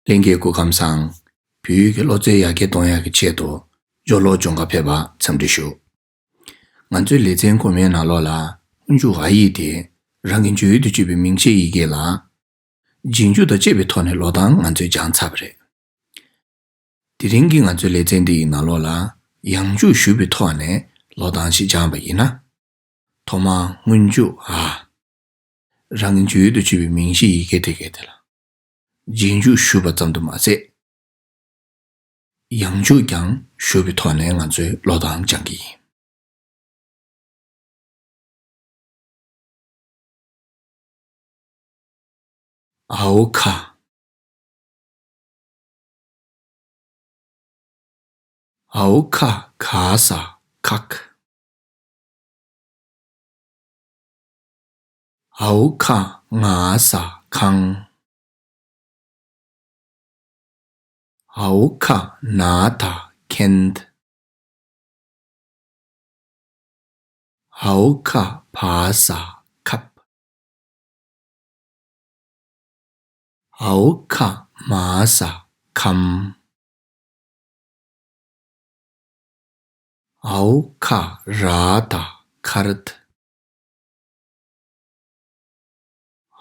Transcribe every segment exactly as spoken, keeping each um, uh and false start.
ལྷན་རྒྱས་སྐུ་ཁམས་བཟང་། བོད་ཡིག་གི་སློབ་ཚན་ཡར་རྒྱས་གཏོང་ཡག་གི་ཆེད་དུ་སྦྱོར་ཀློག་སྦྱོང་གར་ཕེབས་པར་འཚམས་འདྲི་ཞུ། ང་ཚོའི་ལེ་ཚན་གོང་མའི་ནང་ལོགས་ལ་སྔོན་འཇུག་འ་ཡིག་དེ་རང་གི་འཇུག་ཡུལ་དུ་བརྗོད་པའི་མིང་གཞིའི་ཡི་གེ་ལ་རྗེས་འཇུག་དང་བཅས་པའི་ཐོག་ནས་ཀློག་སྟངས་ང་ཚོས་སྦྱངས་ཚར་བ་རེད། དེ་རིང་གི་ང་ཚོའི་ལེ་ཚན་འདི་ཡི་ནང་ལོགས་ལ་ཡང་འཇུག་ཞུས་པའི་ཐོག་ནས་ཀློག་སྟངས་ཤིག་སྦྱངས་པ་ཡིན་ན། ཐོག་མར་སྔོན་འཇུག་འ། རང་གི་འཇུག་ཡུལ་དུ་བརྗོད་པའི་མིང་གཞིའི་ཡི་གེ་དེ་གའི་དེ་ལ་རྗེས་འཇུག་ཞུས་པ་ཙམ་དུ་མ་ཟད། ཡང་འཇུག་ཀྱང་ཞུས་པའི་ཐོག་ནས་ང་ཚོས་ཀློག་སྟངས་སྦྱང་གི་ཡིན། འའོ་ཁ། འའོ་ཁ་ག་ས་ཁག་འའོ་ཁ་ང་ས་ཁང་། འའོ་ཁ་ན་ད་ཁེན། འའོ་ཁ་བ་ས་ཁབ། འའོ་ཁ་མ་ས་ཁམ། འའོ་ཁ་ར་ད་ཁར་ད།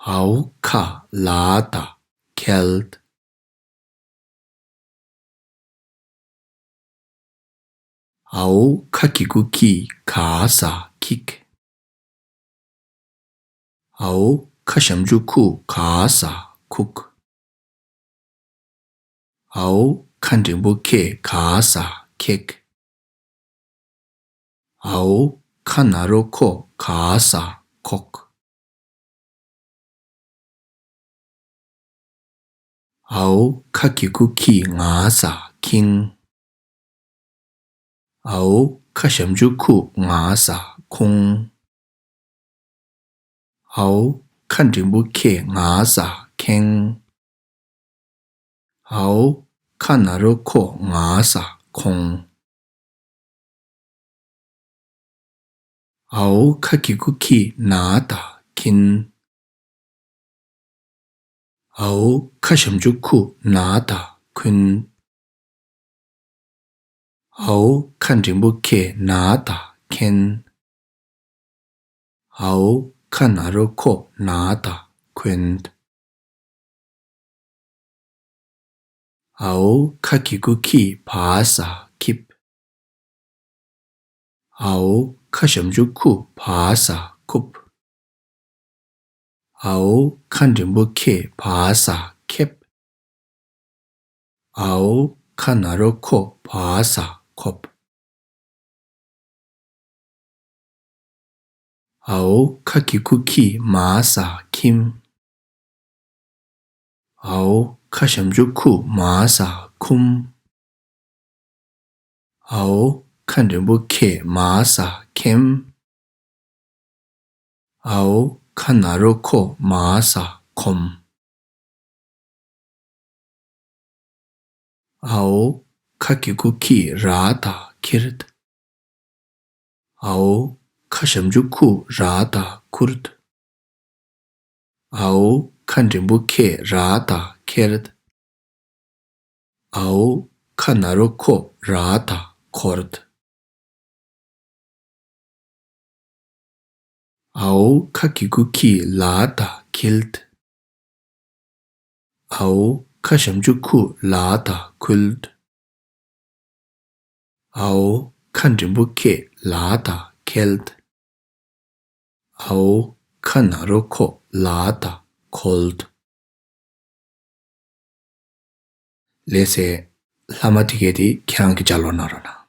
འའོ་ཁ་ལ་ད་ཁལ་ད། འའོ་ཁ་གི་གུ་ཁི་ག་ས་ཁིག། འའོ་ཁ་ཞབས་ཀྱུ་ཁུ་ག་ས་ཁུག། འའོ་ཁ་འགྲེང་བུ་ཁེ་ག་ས་ཁེག། འའོ་ཁ་ན་རོ་ཁོ་ག་ས་ཁོག། འའོ་ཁ་གི་གུ་ཁི་ང་ས་ཁིང་། འའོ་ཁ་ཞབས་ཀྱུ་ཁུ་ང་ས་ཁུང་། འའོ་ཁ་འགྲེང་བུ་ཁེ་ང་ས་ཁེང་། འའོ་ཁ་ན་རོ་ཁོ་ང་ས་ཁོང་། འའོ་ཁ་གི་གུ་ཁི་ན་ད་ཁིན། འའོ་ཁ་ཞབས་ཀྱུ་ཁུ་ན་ད་ཁུན། འའོ་ཁ་འགྲེང་བུ་ཁེ་ན་ད་ཁེན། འའོ་ཁ་ན་རོ་ཁོ་ན་ད་ཁོན། འའོ་ཁ་གི་གུ་ཁི་བ་ས་ཁིབ། འའོ་ཁ་ཞབས་ཀྱུ་ཁུ་བ་ས་ཁུབ། འའོ་ཁ་འགྲེང་བུ་ཁེ་བ་ས་ཁེབ། འའོ་ཁ་ན་རོ་ཁོ་བ་ས་ཁོབ། འའོ་ཁ་གི་གུ་ཁི་མ་ས་ཁིམ། འའོ་ཁ་ཞབས་ཀྱུ་ཁུ་མ་ས་ཁུམ། འའོ་ཁ་འགྲེང་བུ་ཁེ་མ་ས་ཁེམ། འའོ་ཁ་ན་རོ་ཁོ་མ་ས་ཁོམ། འའོ་ཁ་གི་གུ་ཁི་ར་ད་ཁིར་ད། འའོ་ཁ་ཞབས་ཀྱུ་ཁུ་ར་ད་ཁུར་ད། འའོ་ཁ་འགྲེང་བུ་ཁེ་ར་ད་ཁེར་ད། འའོ་ཁ་ན་རོ་ཁོ་ར་ད་ཁོར་ད། འའོ་ཁ་གི་གུ་ཁི་ལ་ད་ཁིལ་ད། འའོ་ཁ་ཞབས་ཀྱུ་ཁུ་ལ་ད་ཁུལ་ད། འའོ་ཁ་འགྲེང་བུ་ཁེ་ལ་ད་ཁེལ་ད། འའོ་ཁ་ན་རོ་ཁོ་ལ་ད་ཁོལ་ད། ལགས་སེ། ལྷག་མ་དེ་གས་དེ་ཁྱེད་རང་གིས་ལྗགས་ཀློག་གནང་རོགས་གནང་།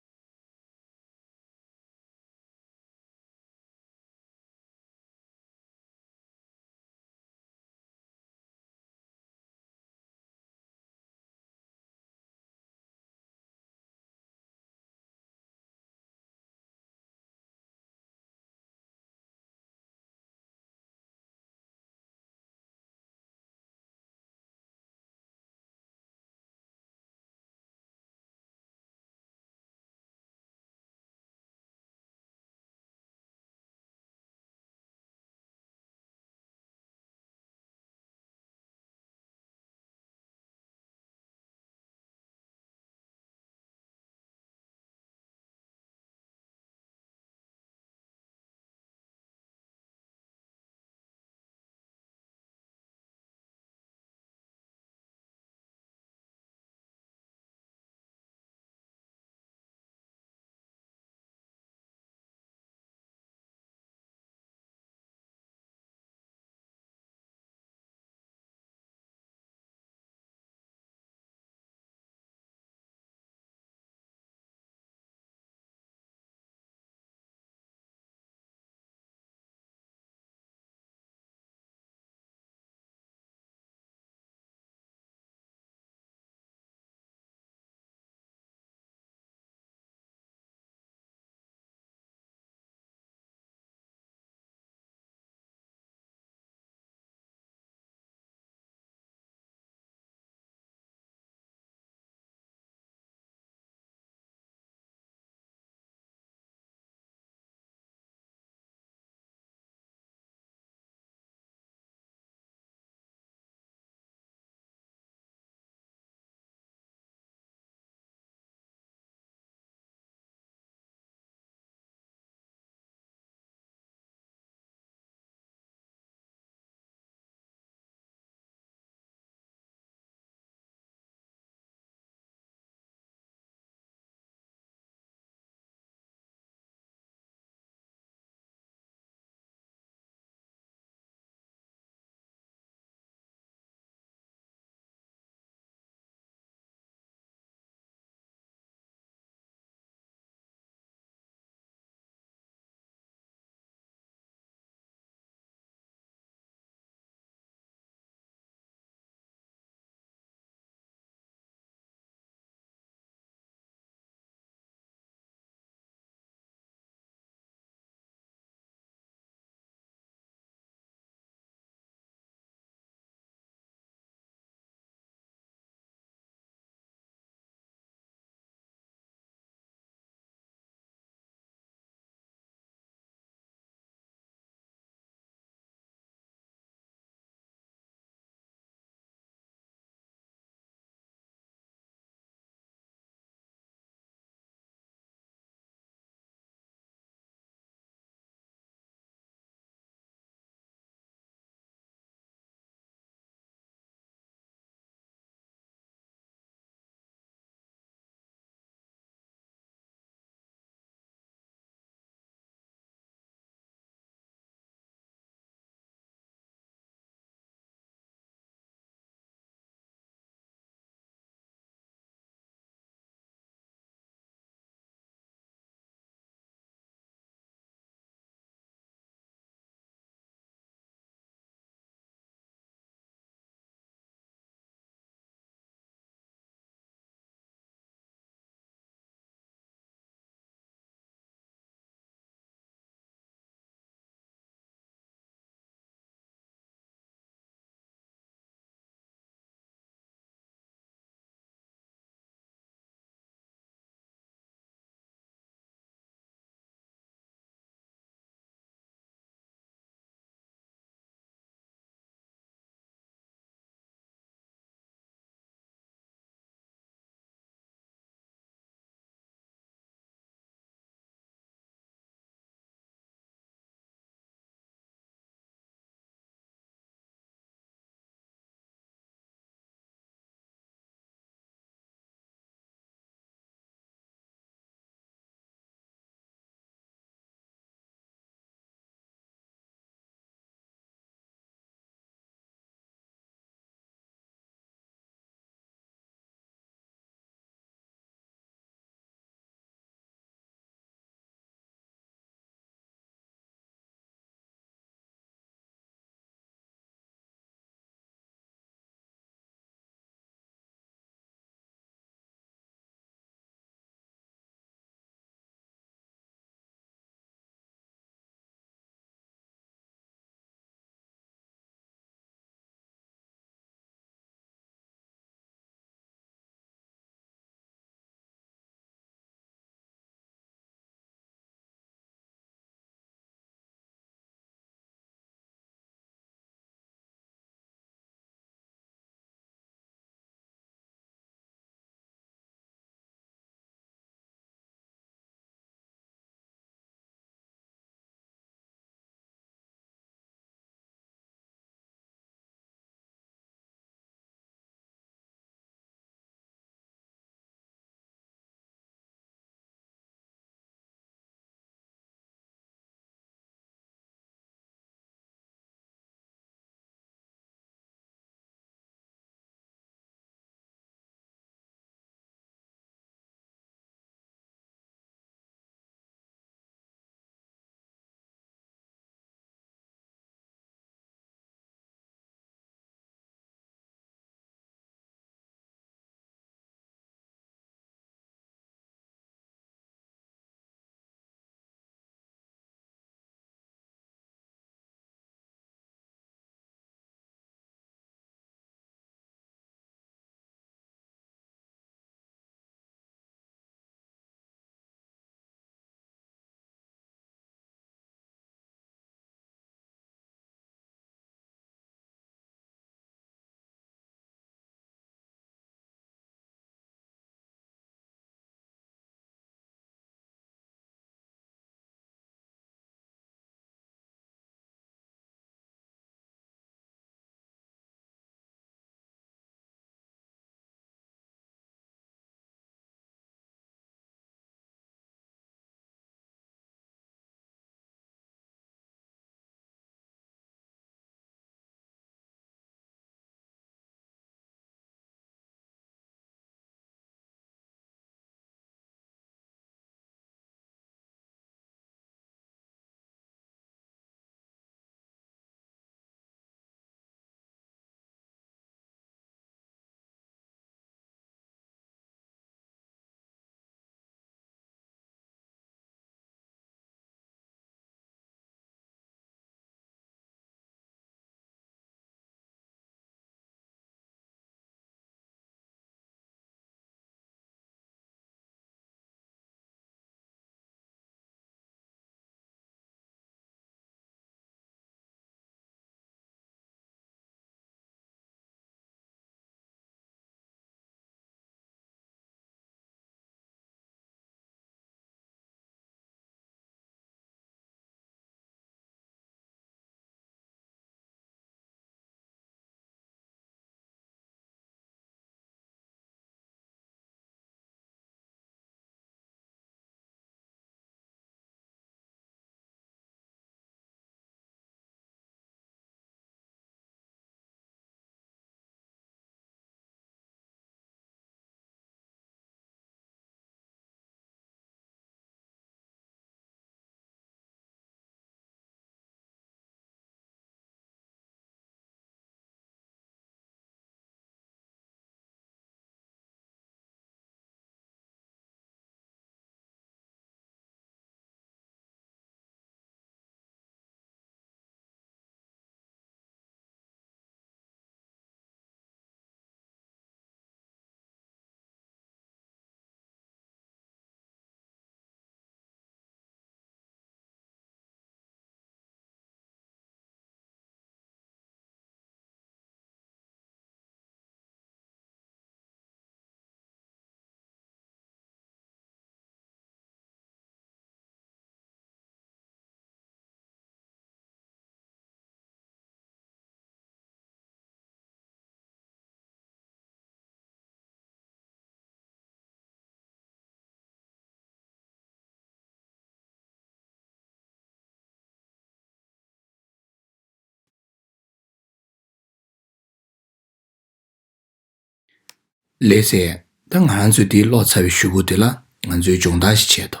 ལགས་སེ། ད་ང་རང་ཚོས་འདི་ཀློག་ཚར་བའི་གཞུག་གུ་དེ་ལ་ང་ཚོས་སྦྱོང་བརྡར་ཞིག་བྱེད་དོ།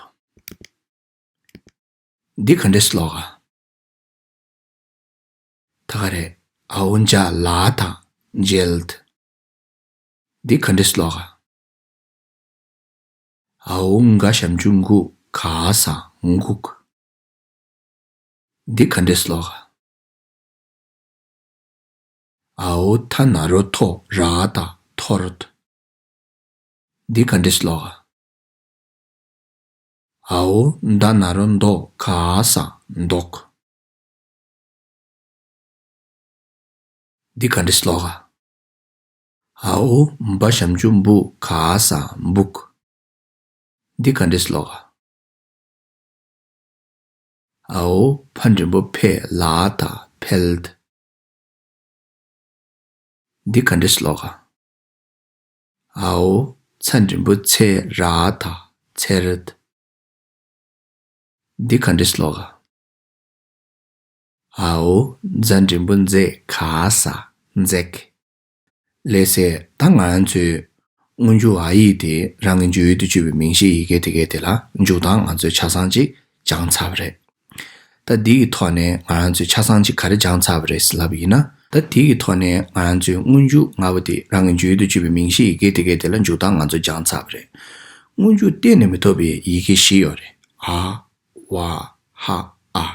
འདི་ག་འདྲས་ཀློག་ག་ད་ག་རེ། ཨའོ་འཇ་ལ་དང་མཇལ། འདི་ག་འདྲས་ཀློག་ག་ཨའོ་འགའ་ཞབས་ཀྱུ་འགུ་ག་ས་འགུག་འདི་ག་འདྲས་ཀློག་ག་ཨའོ་ཐ་ན་རོ་ཐོ་ར་ད་ཐོར། འདི་ག་འདྲས་ཀློག་ག་ཨའོ་ད་ན་རོ་འདོ་ག་ས་འདོག་འདི་ག་འདྲས་ཀློག་ག་ཨའོ་བ་ཞབས་ཀྱུ་བུ་ག་ས་འབུག་འདི་ག་འདྲས་ཀློག་ག་ཨའོ་ཕ་འགྲེང་བུ་ཕེ་ལ་ད་ཕེལ། འདི་ག་འདྲས་ཀློག་ག་ཨའོ་ཚ་འགྲེང་བུ་ཚེ་ར་ད་ཚེར། འདི་ག་འདྲས་ཀློག་ག་ཨའོ་ཛ་འགྲེང་བུ་ཛེ་ག་ས་འཛེག་ལགས་སེ། ད་ང་རང་ཚོས་སྔོན་འཇུག་ཨ་ཡིག་དེ་རང་གི་འཇུག་ཡུལ་དུ་གྱུར་པའི་མིང་གཞིའི་ཡི་གེ་དེ་གའི་དེ་ལ་འཇུག་སྟངས་ང་ཚོས་ཆ་ཚང་ཅིག་སྦྱངས་ཚར་བ་རེད། ད་འདི་གི་ཐོག་ནས་ང་རང་ཚོས་ཆ་ཚང་ཅིག་ག་རེ་སྦྱངས་ཚར་བ་རེད་ཟེར་ལབ་པ་ཡིན་ན། ད་འདི་གི་ཐོག་ནས་ང་རང་ཚོས་སྔོན་འཇུག་ལྔ་པོ་དེ་རང་གི་འཇུག་ཡུལ་དུ་གྱུར་པའི་མིང་གཞིའི་ཡི་གེ་དེ་གའི་དེ་ལ་འཇུག་སྟངས་ང་ཚོས་སྦྱངས་ཚར་བ་རེད། སྔོན་འཇུག་གཏན་ནས་མི་ཐོབ་པའི་ཡི་གེ་བཞི་ཡོད་རེད། ཨ། ཝ། ཧ། ཨ།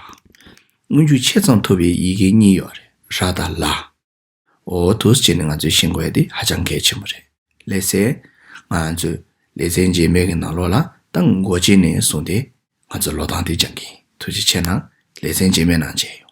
སྔོན་འཇུག་ཆེ་ཙམ་ཐོབ་པའི་ཡི་གེ་གཉིས་ཡོད་རེད། ར་དང་ལ། འོ་འདུག་སེ་བྱས་ནས་ང་ཚོས་ཤེས་དགོས་ཡ་དེ་ཧ་ཅང་གལ་ཆེན་པོ་རེད། ལགས་སེ། ང་ཚོས་ལེ་ཚན་རྗེས་མའི་གི་ནང་ལོགས་ལ་ད་མགོ་ཅན་ནས་བཟུང་སྟེ་ང་ཚོས་ཀློག་སྟངས་དེ་སྦྱང་གི་ཡིན། ཐུགས་རྗེ་ཆེ་གནང་། ལེ་ཚན་རྗེས་མའི་ནང་མཇལ།